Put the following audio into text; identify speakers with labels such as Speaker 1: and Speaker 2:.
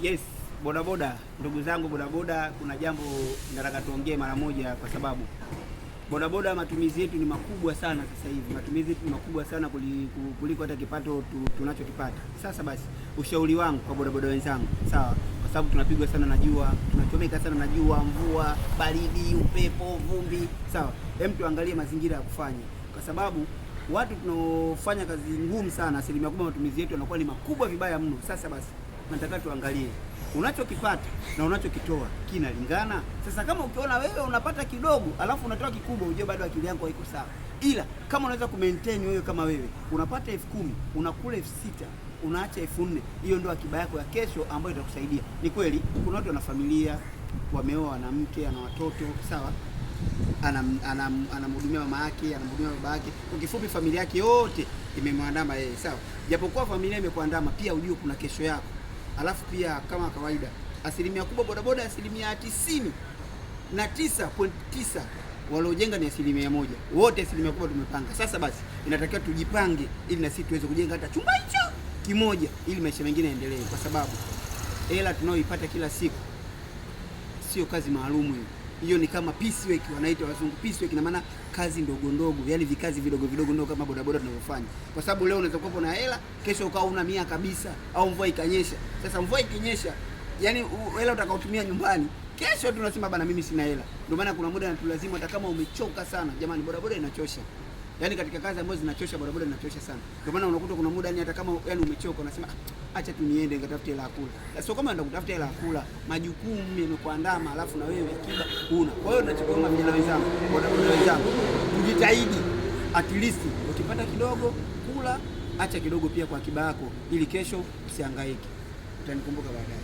Speaker 1: Yes, bodaboda, ndugu zangu bodaboda, kuna jambo nataka tuongee mara moja, kwa sababu bodaboda matumizi yetu ni makubwa sana sasa hivi, matumizi yetu ni makubwa sana kuliko hata kipato tunachokipata. Sasa basi, ushauri wangu kwa bodaboda wenzangu, sawa, kwa sababu tunapigwa sana na jua, tunachomeka sana na jua, mvua, baridi, upepo, vumbi, sawa. Hem, tuangalie mazingira ya kufanya, kwa sababu watu tunaofanya kazi ngumu sana, asilimia kubwa matumizi yetu yanakuwa ni makubwa vibaya mno. Sasa basi, nataka tuangalie unachokipata na unachokitoa kinalingana. Sasa kama ukiona wewe unapata kidogo alafu unatoa kikubwa, ujue bado akili yako haiko sawa. Ila kama unaweza kumaintain wewe, kama wewe unapata 10,000 unakula 6,000 unaacha 4,000, hiyo ndio akiba yako ya kesho ambayo itakusaidia. Ni kweli kuna watu wana familia, wameoa, wana mke, ana watoto, sawa, anamhudumia mama yake, anamhudumia baba yake. Kwa kifupi, familia yake yote imemwandama yeye, sawa. Japokuwa familia imekuandama, pia ujue kuna kesho yako. Alafu pia kama kawaida, asilimia kubwa bodaboda, asilimia 99.9 waliojenga ni 1%, wote asilimia kubwa tumepanga. Sasa basi, inatakiwa tujipange ili na sisi tuweze kujenga hata chumba hicho kimoja, ili maisha mengine yaendelee, kwa sababu hela tunayoipata kila siku sio kazi maalumu hiyo. Hiyo ni kama piecework wanaita wazungu piecework, ina maana kazi ndogo ndogo, yani vikazi vidogo vidogo ndio kama bodaboda tunavyofanya, kwa sababu leo unaweza kuwa na hela, kesho ukawa una mia kabisa, au mvua ikanyesha. Sasa mvua ikinyesha, yani hela utakaotumia nyumbani kesho tunasema bana, mimi sina hela. Ndio maana kuna muda natulazimu, hata kama umechoka sana, jamani, bodaboda inachosha. Yaani katika kazi ambazo zinachosha, bodaboda inachosha sana. Ndio maana unakuta kuna muda yani hata kama yani umechoka unasema "Ah, acha tu niende nikatafute hela ya kula." Sio kama unaenda kutafuta hela ya kula, majukumu yamekuandama, alafu na wewe akiba huna. Kwa hiyo ninachokiomba vijana wenzangu, bodaboda wenzangu, tujitahidi at least ukipata kidogo kula, acha kidogo pia kwa akiba yako, ili kesho usihangaike. Utanikumbuka baadaye.